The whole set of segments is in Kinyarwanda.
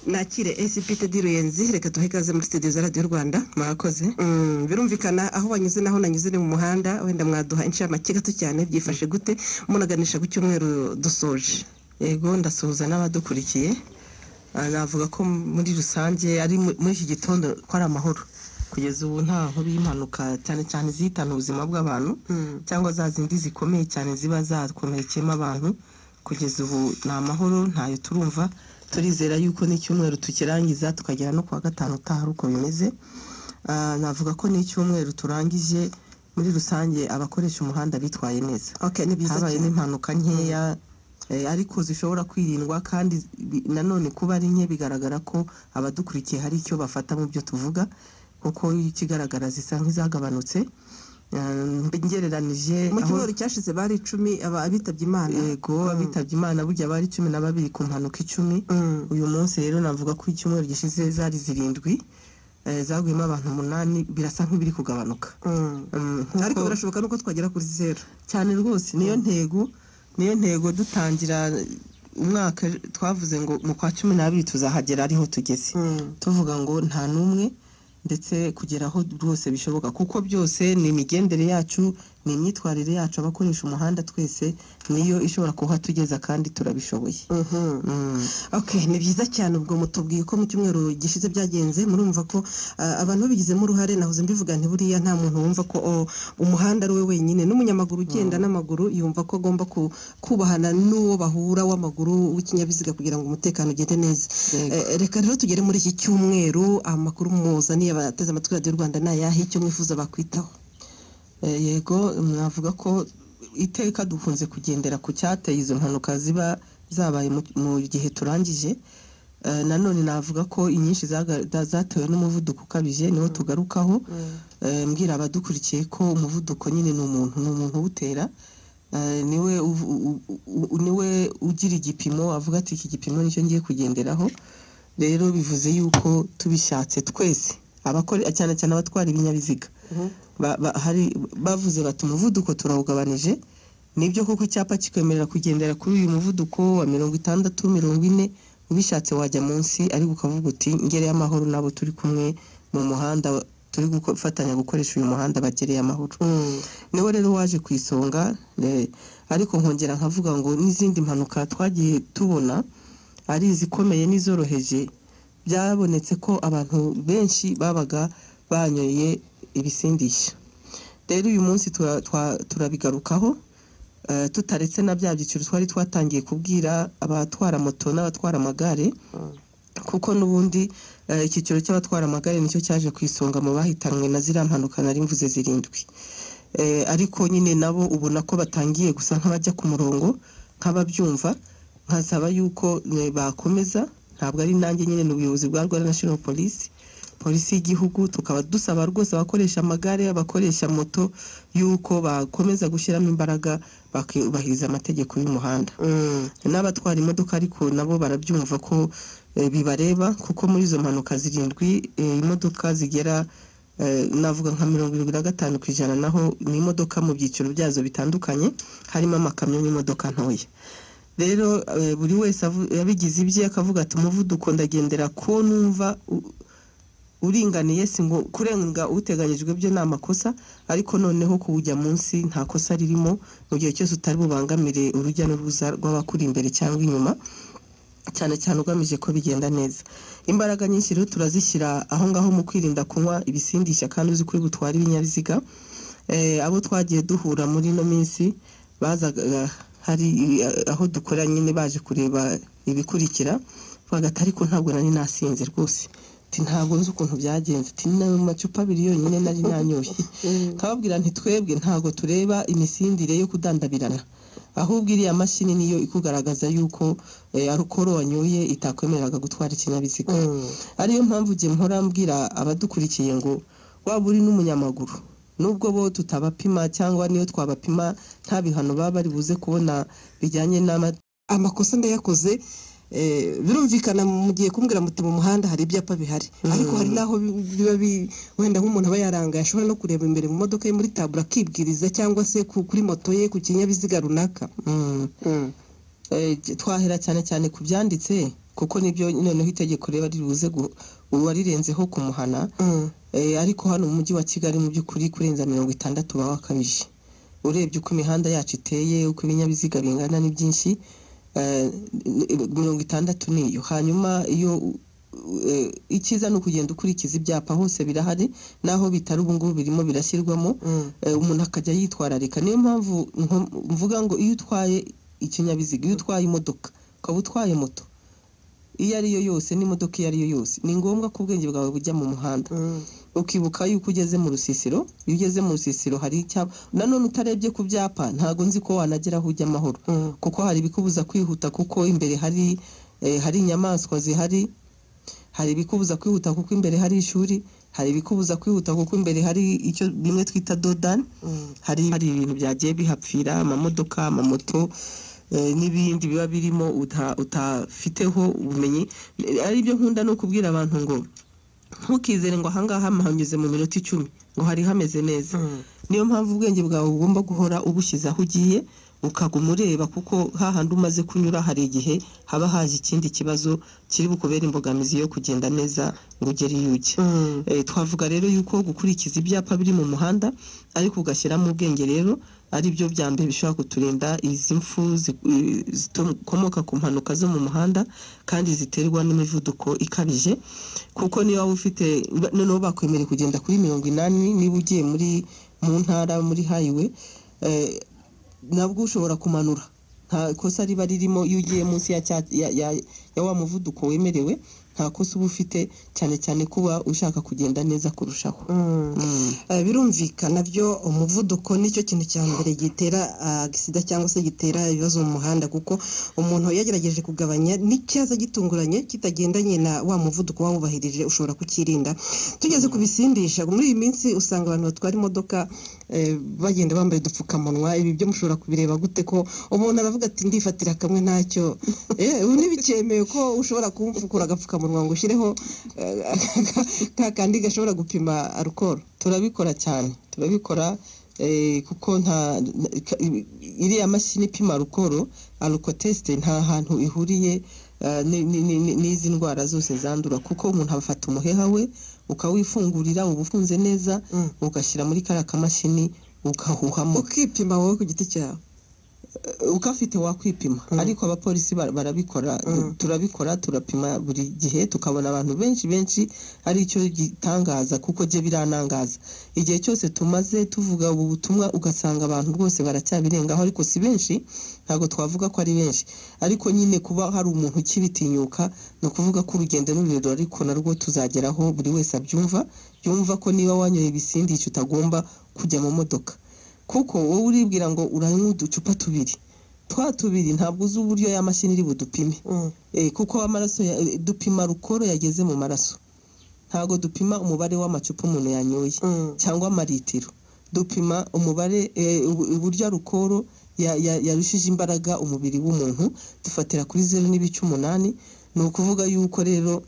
Nakire ACP Teddy Ruyenzi, reka tuhe ikaze muri studio za Radiyo Rwanda. Murakoze. Birumvikana aho wanyuze naho nanyuze ni mu muhanda, wenda mwaduha inshamake gato cyane, byifashe gute munaganisha ku cyumweru dusoje? Yego, ndasuhuza n'abadukurikiye. Navuga ko muri rusange ari muri iki gitondo ko ari amahoro. Kugeza ubu nta nkuru y'impanuka, cyane cyane izihitana ubuzima bw'abantu cyangwa za zindi zikomeye cyane ziba zakomerekeyemo abantu. Kugeza ubu ni amahoro, ntayo turumva. Turizera yuko n'icyumweru tukirangiza tukagera no kuwa gatanu utaha ari uko bimeze. Navuga ko n'icyumweru turangije muri rusange abakoresha umuhanda bitwaye neza. Okay, ni byiza habaye cyane. N'impanuka nkeya, ariko zishobora kwirindwa, kandi nanone kuba ari nke bigaragara ko abadukurikiye hari icyo bafata mu byo tuvuga, kuko ikigaragara zisa nk'izagabanutse. Ngereranije mu aho cyumweru cyashize bari 10 abitabye Imana. Yego, abitabye Imana burya bari 12 ku mpanuka 10. Uyu munsi rero navuga ko icyumweru gishize zari 7, zaguyemo abantu 8, birasa nk'ibiri kugabanuka. Ariko birashoboka nuko twagera kuri 0. Cyane rwose, niyo ntego, niyo ntego. Dutangira umwaka twavuze ngo mu kwa 12 tuzahagera ariho tugeze, tuvuga ngo nta n'umwe, ndetse kugera aho rwose bishoboka, kuko byose ni imigendere yacu, ni imyitwarire yacu, abakoresha umuhanda twese niyo ishobora kuhatugeza kandi turabishoboye. Okay, ni byiza cyane. Ubwo mutubwiye ko mu cyumweru gishize byagenze, murumva ko abantu babigizemo uruhare. Nahoze mbivuga nti buriya nta muntu wumva ko umuhanda ari we wenyine, n'umunyamaguru ugenda n'amaguru yumva ko agomba kubahana n'uwo bahura w'amaguru, w'ikinyabiziga, kugira ngo umutekano ugende neza. Reka rero tugere muri iki cyumweru, amakuru muzaniye abateze amatwi Radiyo Rwanda ni ayahe, icyo mwifuza bakwitaho? Yego, mwavuga ko iteka dukunze kugendera ku cyateye izo mpanuka ziba zabaye mu gihe turangije. Nanone navuga ko inyinshi zatewe n'umuvuduko ukabije, niwo tugarukaho. Mbwira abadukurikiye ko umuvuduko nyine ni umuntu uwutera. Niwe ugira igipimo avuga ati iki gipimo nicyo ngiye kugenderaho. Rero bivuze yuko tubishatse twese, abakora, cyane cyane abatwara ibinyabiziga, hari bavuze bati umuvuduko turawugabanije. Nibyo koko, icyapa kikwemerera kugendera kuri uyu muvuduko wa 60, 40, ubishatse wajya munsi, ariko ukavuga uti ngereye amahoro n'abo turi kumwe mu muhanda, turi gufatanya gukoresha uyu muhanda bagereye amahoro. Niwe rero waje ku isonga. Ariko nkongera nkavuga ngo n'izindi mpanuka twagiye tubona, ari izikomeye n'izoroheje, byabonetse ko abantu benshi babaga banyoye ibisindisha. Rero uyu munsi turabigarukaho, tutaretse na bya byiciro twari twatangiye kubwira abatwara moto n'abatwara amagare, kuko n'ubundi icyiciro cy'abatwara amagare nicyo cyaje ku isonga mu bahitanwe na ziriya mpanuka nari mvuze 7. Ariko nyine nabo ubona ko batangiye gusa nk'abajya ku murongo, nk'ababyumva, nkasaba yuko bakomeza. Ntabwo ari nanjye nyine, ni ubuyobozi bwa Rwanda National Police, polisi y'igihugu, tukaba dusaba rwose abakoresha amagare, abakoresha moto, yuko bakomeza gushyiramo imbaraga bakubahiriza amategeko y'umuhanda. N'abatwara imodoka ariko nabo barabyumva ko bibareba, kuko muri izo mpanuka 7, imodoka zigera, navuga nka 75%, naho ni imodoka mu byiciro byazo bitandukanye, harimo amakamyo n'imodoka ntoya. Rero buri wese yabigize ibye, akavuga ati umuvuduko ndagendera ko numva uringaniye, si ngo kurenga uteganyijwe byo ni amakosa, ariko noneho kuwujya munsi nta kosa ririmo, mu gihe cyose utari bubangamire urujya n'uruza rw'abakuri imbere cyangwa inyuma, cyane cyane ugamije ko bigenda neza. Imbaraga nyinshi rero turazishyira aho ngaho mu kwirinda kunywa ibisindisha kandi uzi ko uri butware ibinyabiziga. Abo twagiye duhura muri ino minsi bazaga hari aho dukora nyine baje kureba ibikurikira, bavuga ati ariko ntabwo nari nasinze rwose, ati ntabwo nzi ukuntu byagenze, ati ni mu macupa abiri yonyine nari nanyoye. Nkababwira nti twebwe ntabwo tureba imisindire yo kudandabirana, ahubwo iriya mashini niyo ikugaragaza yuko alukoro wanyoye itakwemereraga gutwara ikinyabiziga. Ariyo mpamvu njye mpora mbwira abadukurikiye ngo waba uri n'umunyamaguru, nubwo bo tutabapima cyangwa niyo twabapima nta bihano baba bari buze kubona bijyanye n'ama Amakosa ndayakoze. Birumvikana mugiye kumbwira muti mu muhanda hari ibyapa bihari, ariko hari n'aho biba wenda nk'umuntu aba yarangaye, ashobora no kureba imbere mu modoka ye muri taburo akibwiriza, cyangwa se kuri moto ye, ku kinyabiziga runaka. Twahera cyane cyane ku byanditse, Kuko nibyo noneho itegeko riba ribuze uwarirenzeho kumuhana. Ariko hano mu mujyi wa Kigali mu by'ukuri kurenza 60 baba wakabije. Urebye uko imihanda yacu iteye, uko ibinyabiziga bingana ni byinshi, 60 niyo. Hanyuma iyo icyiza ni ukugenda ukurikiza ibyapa, hose birahari, naho bitari ubu ngubu birimo birashyirwamo, umuntu akajya yitwararika. Niyo mpamvu mvuga ngo iyo utwaye ikinyabiziga, iyo utwaye imodoka, ukaba utwaye moto iyo ari yo yose n'imodoka iyo ari yo yose, ni ngombwa ko ubwenge bwawe bujya mu muhanda, ukibuka yuko ugeze mu rusisiro. Iyo ugeze mu rusisiro hari icyapa, nanone utarebye ku byapa ntago nzi ko wanagera aho ujya amahoro, kuko hari ibikubuza kwihuta kuko imbere hari inyamaswa zihari, hari ibikubuza kwihuta kuko imbere hari ishuri, hari ibikubuza kwihuta kuko imbere hari icyo bimwe twita dodani, hari ibintu byagiye bihapfira, amamodoka, amamoto, n'ibindi biba birimo utafiteho ubumenyi. Ari byo nkunda no kubwira abantu ngo ntukizere ngo ahangaha mpanyuze mu minota 10 ngo hari hameze neza. Niyo mpamvu ubwenge bwawe ugomba guhora ubushyize aho ugiye, ukaguma ureba, kuko hahandi umaze kunyura hari igihe haba haje ikindi kibazo kiri bukubera imbogamizi yo kugenda neza ngo ugere iyo ujya. Twavuga rero yuko gukurikiza ibyapa biri mu muhanda ariko ugashyiramo ubwenge rero ari byo bya mbere bishobora kuturinda izi mfu zikomoka ku mpanuka zo mu muhanda kandi ziterwa n'imivuduko ikabije. Kuko niba waba ufite noneho bakwemerera kugenda kuri 80 niba ugiye mu ntara muri highway, nabwo ushobora kumanura, nta kosa riba ririmo. Iyo ugiye munsi ya wa muvuduko wemerewe nta kosa uba ufite, cyane cyane kuba ushaka kugenda neza kurushaho. Birumvikana byo umuvuduko nicyo kintu cya mbere gitera agisida cyangwa se gitera ibibazo mu muhanda, kuko umuntu yagerageje kugabanya n'icyaza gitunguranye kitagendanye na wa muvuduko wawubahirije ushobora kukirinda. Tugeze ku bisindisha, muri iyi minsi usanga abantu batwara imodoka bagenda bambaye udupfukamunwa. Ibi byo mushobora kubireba gute, ko umuntu aravuga ati ndifatira kamwe ntacyo, ubu ntibikemewe ko ushobora kumfukura agapfukamunwa ngo ushyireho ka kandi gashobora gupima alukoro? Turabikora cyane, turabikora kuko nta iriya mashini ipima alukoro, alukotesite, nta hantu ihuriye n'izi ndwara zose zandura, kuko umuntu afata umuheha we ukawifungurira uba ufunze neza, ugashyira muri kariya kamashini ugahuhamo, ukipima wowe ku giti cyawe. Ukafite wakwipima, ariko abapolisi barabikora, turabikora, turapima buri gihe, tukabona abantu benshi benshi. Ari cyo gitangaza, kuko je biranangaza igihe cyose tumaze tuvuga ubu butumwa ugasanga abantu rwose baracyabirengaho, ariko si benshi, ntabwo twavuga ko ari benshi, ariko nyine kuba hari umuntu ukibitinyuka ni ukuvuga ko urugendo ni rurerure, ariko narwo tuzageraho buri wese abyumva, yumva ko niba wanyoye ibisindisha utagomba kujya mu modoka, kuko wowe uribwira ngo uranywa uducupa tubiri, twa tubiri ntabwo uzi uburyo ya mashini iri budupime, kuko amaraso dupima alukoro yageze mu maraso, ntabwo dupima umubare w'amacupa umuntu yanyoye cyangwa amaritiro, dupima umubare uburyo alukoro yarushije imbaraga umubiri w'umuntu, dufatira kuri 0.8. Ni ukuvuga yuko rero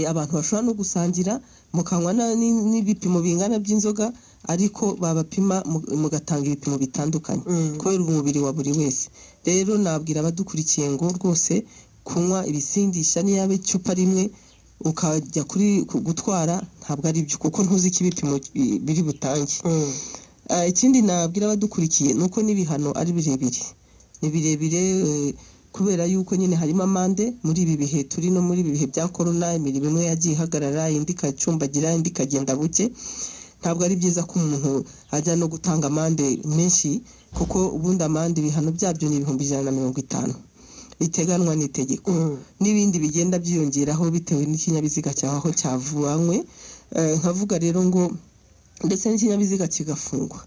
abantu bashobora no gusangira mukanywa n'ibipimo bingana by'inzoga, ariko babapima mugatanga ibipimo bitandukanye kubera umubiri wa buri wese. Rero nabwira abadukurikiye ngo rwose kunywa ibisindisha niba icupa rimwe ukajya kuri gutwara ntabwo ari byo, kuko ntuzi ko ibipimo biri butange. Ikindi nabwira abadukurikiye ni uko n'ibihano ari birebire, ni birebire kubera yuko nyine harimo amande muri ibi bihe turi no muri ibi bihe bya corona, imirimo imwe yagiye ihagarara, indi ikacumbagira, indi ikagenda buke. Ntabwo ari byiza ko umuntu ajya no gutanga amande menshi, kuko ubundi amande ibihano byabyo ni 150,000 biteganwa n'itegeko, n'ibindi bigenda byiyongeraho bitewe n'ikinyabiziga cyawe aho cyavanywe. Nkavuga rero ngo ndetse n'ikinyabiziga kigafungwa,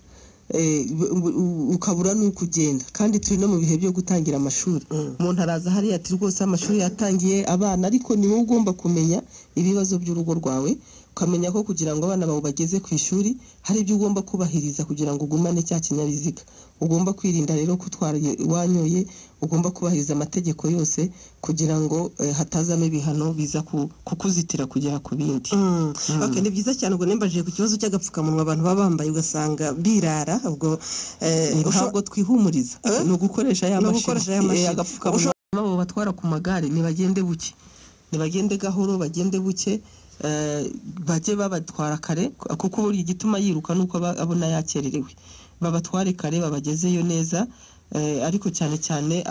ukabura n'uko ugenda, kandi turi no mu bihe byo gutangira amashuri. Umuntu araza hariya ati rwose amashuri yatangiye abana, ariko ni wowe ugomba kumenya ibibazo by'urugo rwawe, ukamenya ko kugira ngo abana bawe bageze ku ishuri hari ibyo ugomba kubahiriza kugira ngo ugumane cya kinyabiziga. Ugomba kwirinda rero gutwara wanyoye, ugomba kubahiriza amategeko yose kugira ngo hatazamo ibihano biza kukuzitira kugera ku bindi. Okay, ni byiza cyane. Ubwo nembajije ku kibazo cy'agapfukamunwa abantu baba bambaye ugasanga birara, ubwo ntabwo twihumuriza, ni ugukoresha ya mashini, agapfukamunwa. Hanyuma abo batwara ku magare nibagende buke, nibagende gahoro, bagende buke, bajye babatwara kare, kuko buri igituma yiruka nuko aba abona yakererewe. Babatware kare babagezeyo neza. Ariko cyane cyane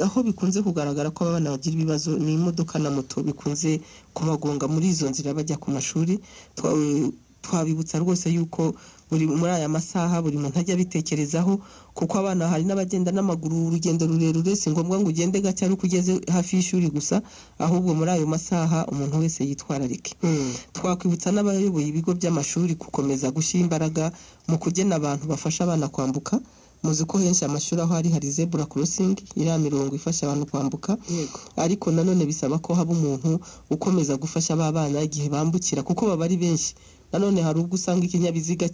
aho bikunze kugaragara ko abana bagira ibibazo ni imodoka na moto bikunze kubagonga muri izo nzira bajya ku mashuri. Twabibutsa rwose yuko buri muri aya masaha buri muntu ajya abitekerezaho, kuko abana hari n'abagenda n'amaguru urugendo rurerure. Si ngombwa ngo ugende gake ari uko ugeze hafi y'ishuri gusa, ahubwo muri ayo masaha umuntu wese yitwararike. Twakwibutsa n'abayoboye ibigo by'amashuri gukomeza gushyira imbaraga mu kugena abantu bafasha abana kwambuka. Muzi ko henshi amashuri aho ari hari zebra crossing, iriya mirongo ifasha abantu kwambuka. Ariko nanone bisaba ko haba umuntu ukomeza gufasha ba bana igihe bambukira, kuko baba ari benshi. Nanone hari ubwo usanga ikinyabiziga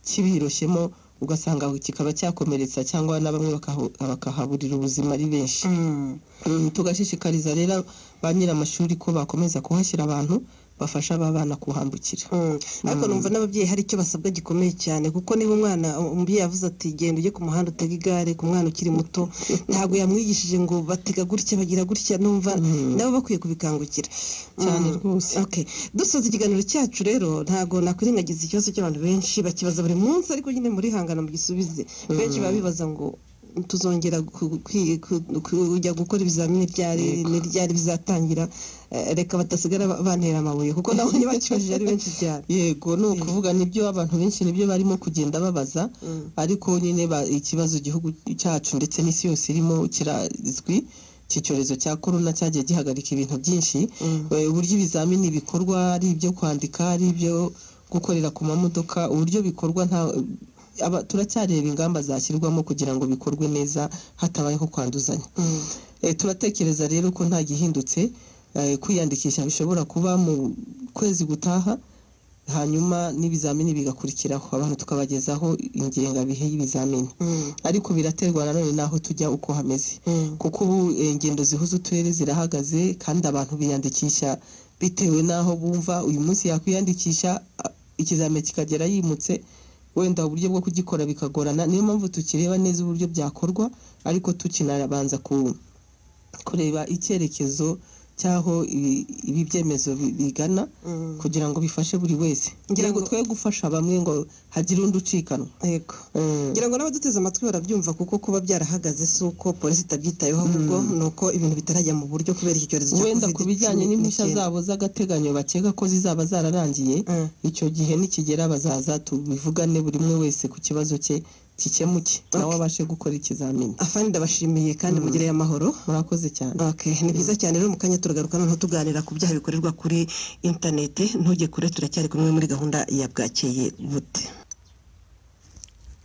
kibiroshyemo, ugasanga kikaba cyakomeretsa cyangwa na bamwe bakahaburira ubuzima ari benshi. Tugashishikariza rero ba nyir'amashuri ko bakomeza kuhashyira abantu bafasha aba bana kuhambukira. Ariko numva n'ababyeyi hari icyo basabwa gikomeye cyane, kuko niba umwana, umubyeyi yavuze ati genda ujye ku muhanda utege igare, ku mwana ukiri muto ntabwo yamwigishije ngo batega gutya, bagira gutya, numva nabo bakwiye kubikangukira cyane rwose. Okay. Dusoza ikiganiro cyacu rero, ntabwo nakwirengagiza ikibazo cy'abantu benshi bakibaza buri munsi, ariko nyine muri hangana mugisubize. Benshi baba bibaza ngo tuzongera kujya gukora ibizamini ryari, ni ryari bizatangira? Reka badasigara bantera amabuye, kuko nabonye bakibajije ari benshi cyane. Yego, ni ukuvuga nibyo, abantu benshi nibyo barimo kugenda babaza, ariko nyine ikibazo igihugu cyacu ndetse n'isi yose irimo kirazwi. Iki cyorezo cya korona cyagiye gihagarika ibintu byinshi. Uburyo ibizamini bikorwa, ari ibyo kwandika, ari ibyo gukorera ku mamodoka, uburyo bikorwa nta turacyareba ingamba zashyirwamo kugira ngo bikorwe neza hatabayeho kwanduzanya. Turatekereza rero ko nta gihindutse, kwiyandikisha bishobora kuba mu kwezi gutaha, hanyuma n'ibizamini bigakurikiraho, abantu tukabagezaho ingengabihe y'ibizamini. Ariko biraterwa nanone n'aho tujya uko hameze, kuko ubu ingendo zihuza uturere zirahagaze, kandi abantu biyandikisha bitewe n'aho bumva. Uyu munsi yakwiyandikisha, ikizamini kikagera yimutse, wenda uburyo bwo kugikora bikagorana. Niyo mpamvu tukireba neza uburyo byakorwa, ariko tukinabanza kureba icyerekezo cy'aho ibi byemezo bigana, kugira ngo bifashe buri wese, ngira ngo twe gufasha bamwe ngo hagire undi ucikanwa. Yego. Ngira ngo n'abaduteze amatwi barabyumva, kuko kuba byarahagaze si uko polisi itabyitayeho, ahubwo ni uko ibintu bitarajya mu buryo kubera iki cyorezo cya Wenda ku bijyanye n'impushya COVID-19. zabo z'agateganyo bakeka ko zizaba zararangiye, icyo gihe nikigera bazaza tubivugane, buri umwe wese ku kibazo cye gikemuke, nawe abashe gukora ikizamini. Afande, ndabashimiye kandi mugireyo amahoro. Murakoze cyane. Okay, ni byiza cyane rero. Mu kanya turagaruka noneho tuganira ku byaha bikorerwa kuri interineti. Ntujye kure, turacyari kumwe muri gahunda ya Bwakeye Bute.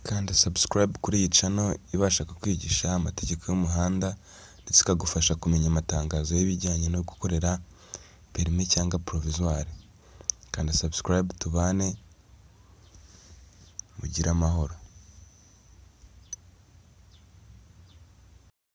Kanda subscribe kuri iyi channel ibasha kukwigisha amategeko y'umuhanda, ndetse ikagufasha kumenya amatangazo y'ibijyanye no gukorera permis cyangwa provisoire. Kanda subscribe tubane, mugire amahoro.